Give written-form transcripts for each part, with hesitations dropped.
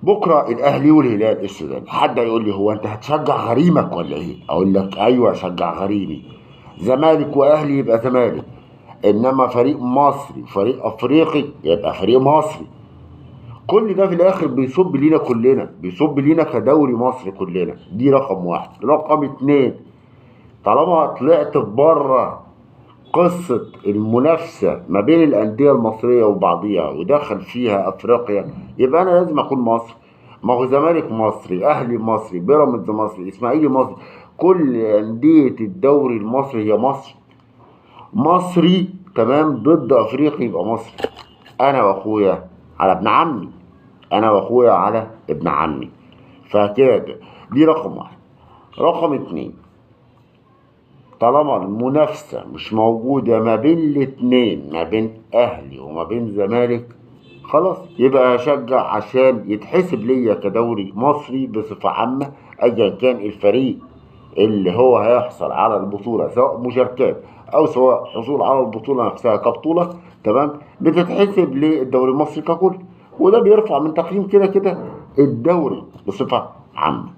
بكره الاهلي والهلال السوداني. حد هيقول لي هو انت هتشجع غريمك ولا ايه؟ اقول لك ايوه اشجع غريمي. زمالك واهلي يبقى زمالك، انما فريق مصري فريق افريقي يبقى فريق مصري. كل ده في الاخر بيصب لينا كلنا، بيصب لينا كدوري مصر كلنا. دي رقم واحد. رقم اتنين، طالما طلعت بره قصة المنافسة ما بين الأندية المصرية وبعضيها ودخل فيها أفريقيا، يبقى أنا لازم أكون مصري. ما هو زمالك مصري، أهلي مصري، بيراميدز مصري، إسماعيلي مصري، كل أندية الدوري المصري هي مصر. مصري تمام ضد أفريقي يبقى مصري. أنا وأخويا على ابن عمي، أنا وأخويا على ابن عمي. فكده دي رقم واحد. رقم اتنين، طالما المنافسة مش موجودة ما بين الاتنين، ما بين أهلي وما بين زمالك، خلاص يبقى هشجع عشان يتحسب ليا كدوري مصري بصفة عامة، أيا كان الفريق اللي هو هيحصل على البطولة، سواء مشاركات أو سواء حصول على البطولة نفسها كبطولة، تمام، بتتحسب للدوري المصري ككل، وده بيرفع من تقييم كده كده الدوري بصفة عامة.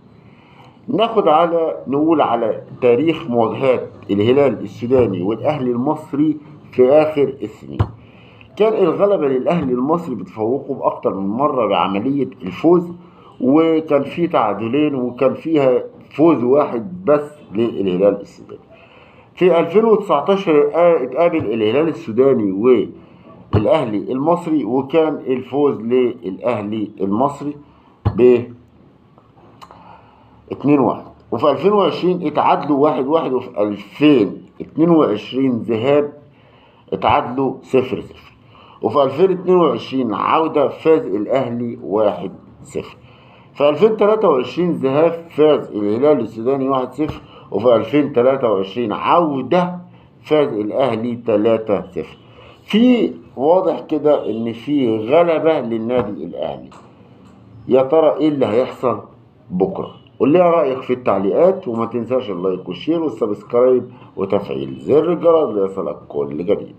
ناخد على نقول على تاريخ مواجهات الهلال السوداني والأهلي المصري في آخر السنين. كان الغلبة للأهلي المصري بتفوقه بأكتر من مرة بعملية الفوز، وكان في تعادلين وكان فيها فوز واحد بس للهلال السوداني. في 2019 اتقابل الهلال السوداني والأهلي المصري، وكان الفوز للأهلي المصري ب 2-1. وفي 2020 اتعادلوا 1-1، وفي 2022 ذهاب اتعادلوا 0-0، وفي 2022 عودة فاز الأهلي 1-0. في 2023 ذهاب فاز الهلال السوداني 1-0، وفي 2023 عودة فاز الأهلي 3-0. في واضح كده إن في غلبة للنادي الأهلي. يا ترى إيه اللي هيحصل بكرة؟ قول لي رأيك في التعليقات، وما تنساش ال like وال share وال subscribe وتفعيل زر الجرس ليصلك كل جديد.